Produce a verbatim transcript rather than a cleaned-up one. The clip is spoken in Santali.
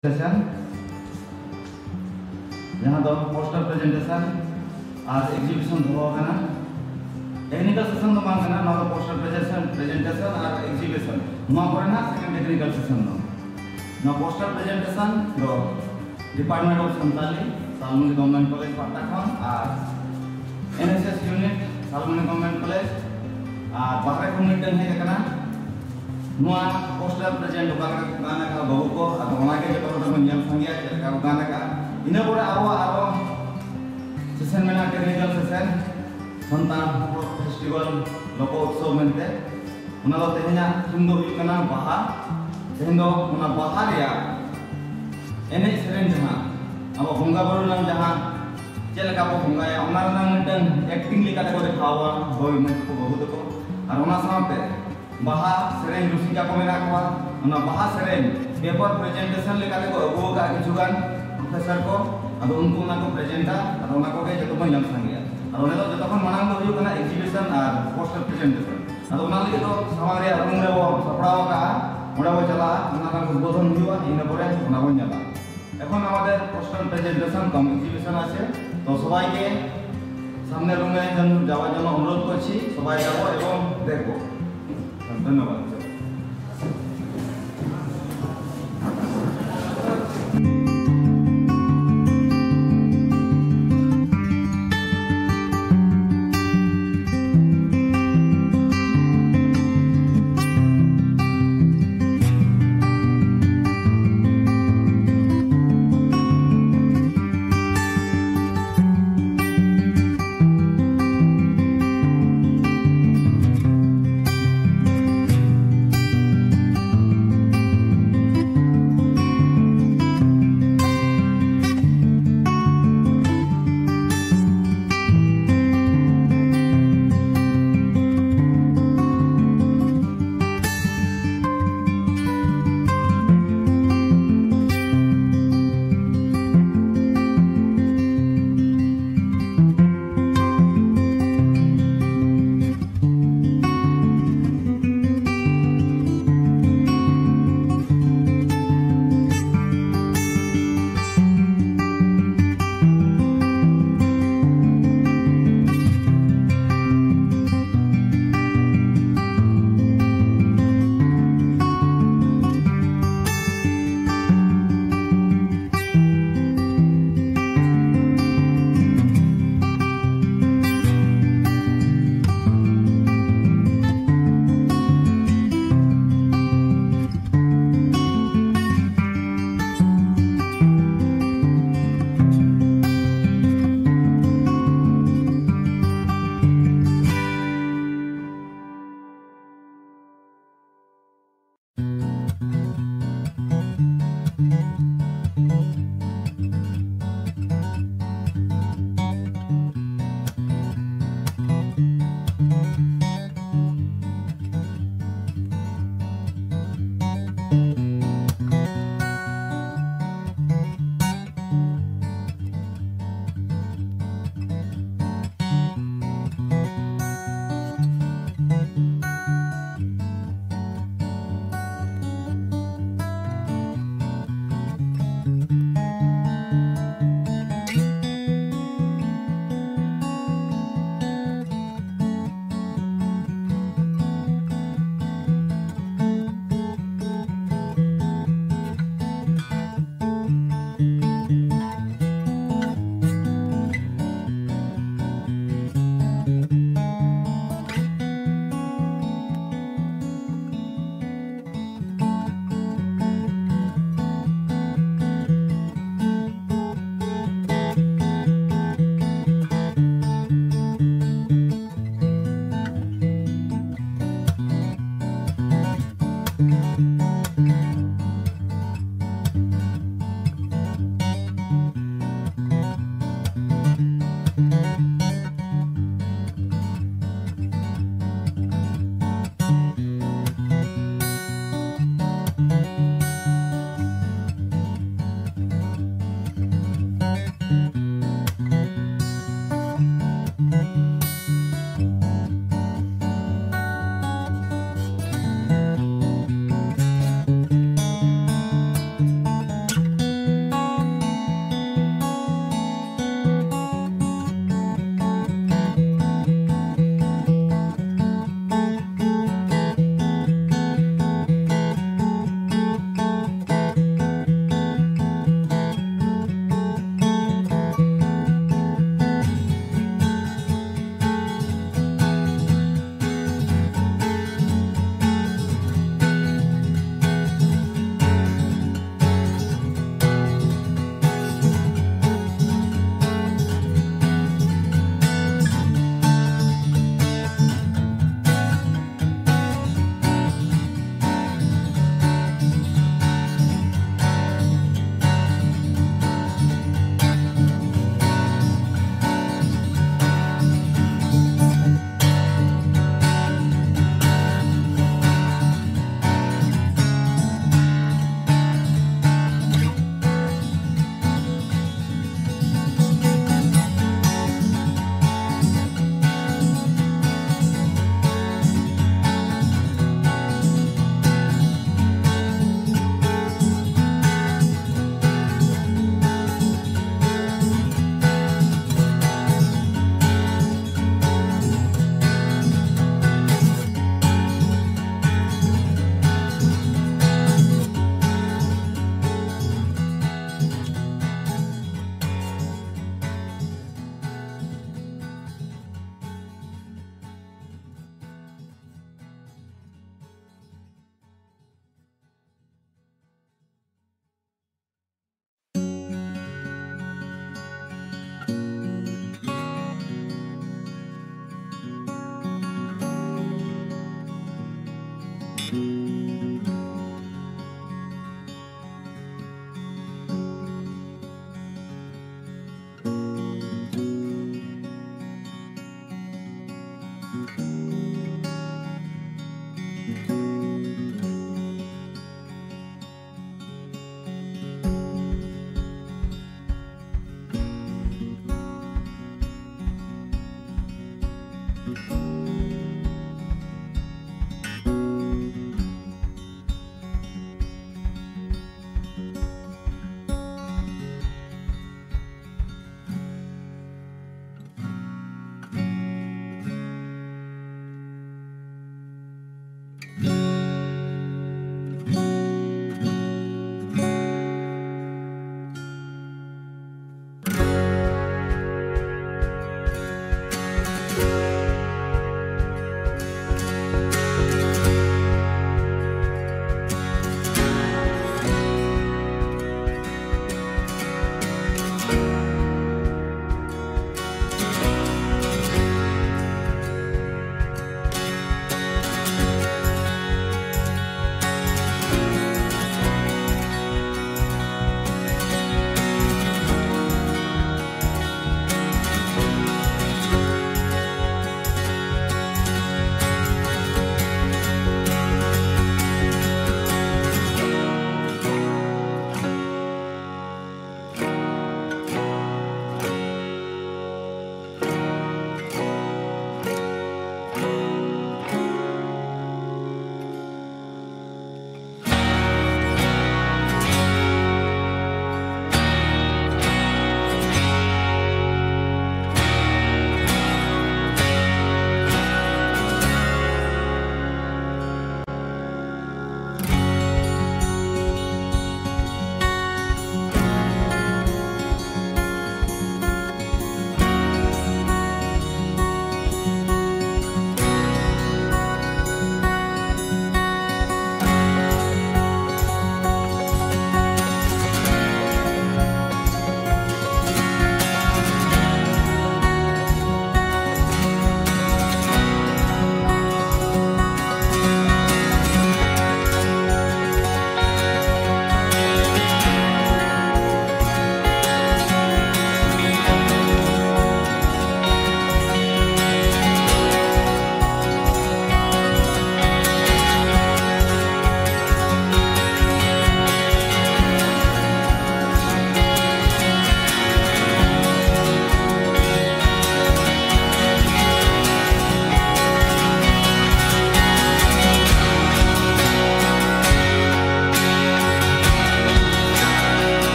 session, ᱡᱟᱦᱟᱸ ᱫᱚ poster presentation ᱟᱨ exhibition ᱫᱚᱦᱚ ᱟᱠᱟᱱᱟ᱾ Technical session ᱫᱚ ᱵᱟᱝ ᱠᱟᱱᱟ, ᱱᱚᱣᱟ ᱫᱚ poster presentation, presentation ᱟᱨ exhibition, ᱱᱚᱣᱟ ᱠᱚᱨᱮᱱᱟᱜ second technical session ᱫᱚ᱾ ᱱᱚᱣᱟ poster presentation ᱫᱚ Department of Santali, ᱥᱟᱞᱢᱩᱱᱤ Government College ᱯᱟᱦᱴᱟ ᱠᱷᱚᱱ ᱟᱨ N S S unit, ᱥᱟᱞᱢᱩᱱᱤ Government College, ᱟᱨ ᱵᱟᱦᱨᱮ ᱠᱷᱚᱱ ᱢᱤᱫᱴᱮᱱ ᱦᱮᱡ ᱟᱠᱟᱱᱟ᱾ ᱱᱚᱣᱟ poster present ᱚᱠᱟ ᱞᱮᱠᱟ ᱠᱚ ᱜᱟᱱ ᱟᱠᱟᱫ ᱵᱟᱹᱵᱩ ᱠᱚ, ᱟᱫᱚ ᱚᱱᱟᱜᱮ ᱡᱚᱛᱚ ᱦᱚᱲ ᱵᱚᱱ ᱧᱮᱞ ᱥᱟᱸᱜᱮᱭᱟ ᱪᱮᱫ ᱞᱮᱠᱟ ᱠᱚ ᱜᱟᱱ ᱟᱠᱟᱫ᱾ ᱤᱱᱟᱹ ᱯᱚᱨᱮ ᱟᱵᱚᱣᱟᱜ ᱟᱨᱚ session ᱢᱮᱱᱟᱜᱼᱟ, technical session, ᱥᱟᱱᱛᱟᱲ ᱯᱚᱨᱚᱵᱽ festival, ᱞᱳᱠᱚ ᱩᱛᱥᱚᱵᱽ ᱢᱮᱱᱛᱮ᱾ ᱚᱱᱟ ᱫᱚ ᱛᱮᱦᱮᱧᱟᱜ theme ᱫᱚ ᱦᱩᱭᱩᱜ ᱠᱟᱱᱟ ᱵᱟᱦᱟ᱾ ᱛᱮᱦᱮᱧ ᱫᱚ ᱚᱱᱟ ᱵᱟᱦᱟ ᱨᱮᱭᱟᱜ ᱮᱱᱮᱡ ᱥᱮᱨᱮᱧ, ᱡᱟᱦᱟᱸ ᱟᱵᱚ ᱵᱚᱸᱜᱟ ᱵᱩᱨᱩ ᱨᱮᱱᱟᱜ ᱡᱟᱦᱟᱸ ᱪᱮᱫ ᱞᱮᱠᱟ ᱵᱚ ᱵᱚᱸᱜᱟᱭᱟ, ᱚᱱᱟ ᱨᱮᱱᱟᱜ ᱢᱤᱫᱴᱟᱝ acting ᱞᱮᱠᱟ ᱛᱮᱠᱚ ᱫᱮᱠᱷᱟᱣᱟ ᱵᱟᱹᱵᱩ ᱢᱟᱹᱭ ᱛᱟᱠᱚ, ᱵᱟᱹᱵᱩ ᱛᱟᱠᱚ᱾ ᱟᱨ ᱚᱱᱟ ᱥᱟᱶᱛᱮ ᱵᱟᱦᱟ ᱥᱮᱨᱮᱧ ᱨᱩᱥᱤᱠᱟ ᱠᱚ ᱢᱮᱱᱟᱜ ᱠᱚᱣᱟ, ᱚᱱᱟ ᱵᱟᱦᱟ ᱥᱮᱨᱮᱧ paper presentation ᱞᱮᱠᱟ ᱛᱮᱠᱚ ᱟᱹᱜᱩ ᱟᱠᱟᱫᱼᱟ ᱠᱤᱪᱷᱩ ᱜᱟᱱ professor ᱠᱚ᱾ ᱟᱫᱚ ᱩᱱᱠᱩ ᱚᱱᱟ ᱠᱚ presentᱟ, ᱟᱫᱚ ᱚᱱᱟ ᱠᱚᱜᱮ ᱡᱚᱛᱚ ᱵᱚᱱ ᱧᱮᱞ ᱥᱟᱸᱜᱮᱭᱟ᱾ ᱟᱫᱚ ᱚᱸᱰᱮ ᱫᱚ ᱡᱚᱛᱚ ᱠᱷᱚᱱ ᱢᱟᱲᱟᱝ ᱫᱚ ᱦᱩᱭᱩᱜ ᱠᱟᱱᱟ exhibition ᱟᱨ poster presentation᱾ ᱟᱫᱚ ᱚᱱᱟ ᱞᱟᱹᱜᱤᱫ ᱫᱚ ᱥᱟᱢᱟᱝ ᱨᱮᱭᱟᱜ room ᱨᱮᱵᱚ ᱥᱟᱯᱲᱟᱣ ᱟᱠᱟᱫᱼᱟ, ᱚᱸᱰᱮ ᱵᱚ ᱪᱟᱞᱟᱜᱼᱟ, ᱚᱱᱟ ᱨᱮᱱᱟᱜ ᱩᱫᱵᱳᱫᱷᱚᱱ ᱦᱩᱭᱩᱜᱼᱟ, ᱤᱱᱟᱹ ᱯᱚᱨᱮ ᱚᱱᱟ ᱵᱚᱱ ᱧᱮᱞᱟ᱾ এখন আমাদের পোস্টার প্রেজেন্টেশন কাম এক্সিবিশন আছে, তো সবাইকে সামনের রুমে যাওয়ার জন্য অনুরোধ করছি। সবাই যাবো এবং দেখবো। ধন্যবাদ।